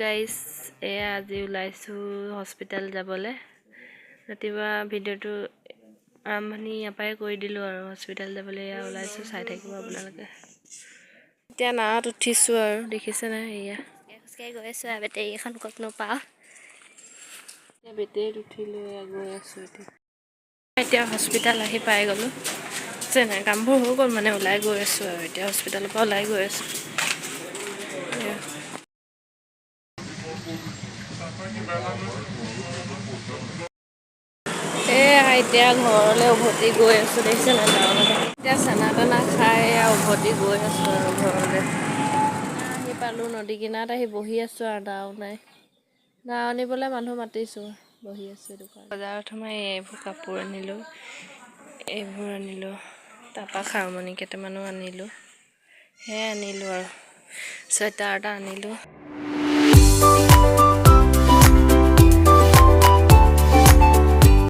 Guys, এয়া আজি ওলাইছোঁ হস্পিটেল যাবলৈ। ৰাতিপুৱা ভিডিঅ'টো আৰম্ভণি ইয়াৰ পৰাই কৰি দিলোঁ আৰু হস্পিটেল যাবলৈ এয়া ওলাইছোঁ, চাই থাকিব আপোনালোকে। এতিয়া নাৱত উঠিছোঁ আৰু দেখিছে নাই এয়া। খোজকাঢ়ি গৈ আছোঁ আৰু বেটেৰী এখন ক'তনো পাওঁ। এতিয়া বেটেৰীত উঠিলোঁ, এয়া গৈ আছোঁ। এতিয়া এতিয়া হস্পিটেল আহি পাই গ'লোঁ নাই, কামবোৰ হৈ গ'ল, মানে ওলাই গৈ আছোঁ আৰু এতিয়া হস্পিটেলৰ পৰা ওলাই গৈ আছোঁ এয়া। এয়া এতিয়া ঘৰলৈ উভতি গৈ আছোঁ, দেখিছে নাই টাউনৰ। এতিয়া চানা তানা খাই এয়া উভতি গৈ আছোঁ আৰু ঘৰলৈ আহি পালোঁ। নদী কিনাৰত আহি বহি আছোঁ আৰু নাও নাই, নাও আনিবলৈ মানুহ মাতিছোঁ, বহি আছোঁ দোকান। বজাৰত সোমাই এইবোৰ কাপোৰ আনিলোঁ, এইবোৰ আনিলোঁ, তাৰপৰা খাৰমণি কেইটামানো আনিলোঁ, সেয়াই আনিলোঁ আৰু চুৱেটাৰ এটা আনিলোঁ।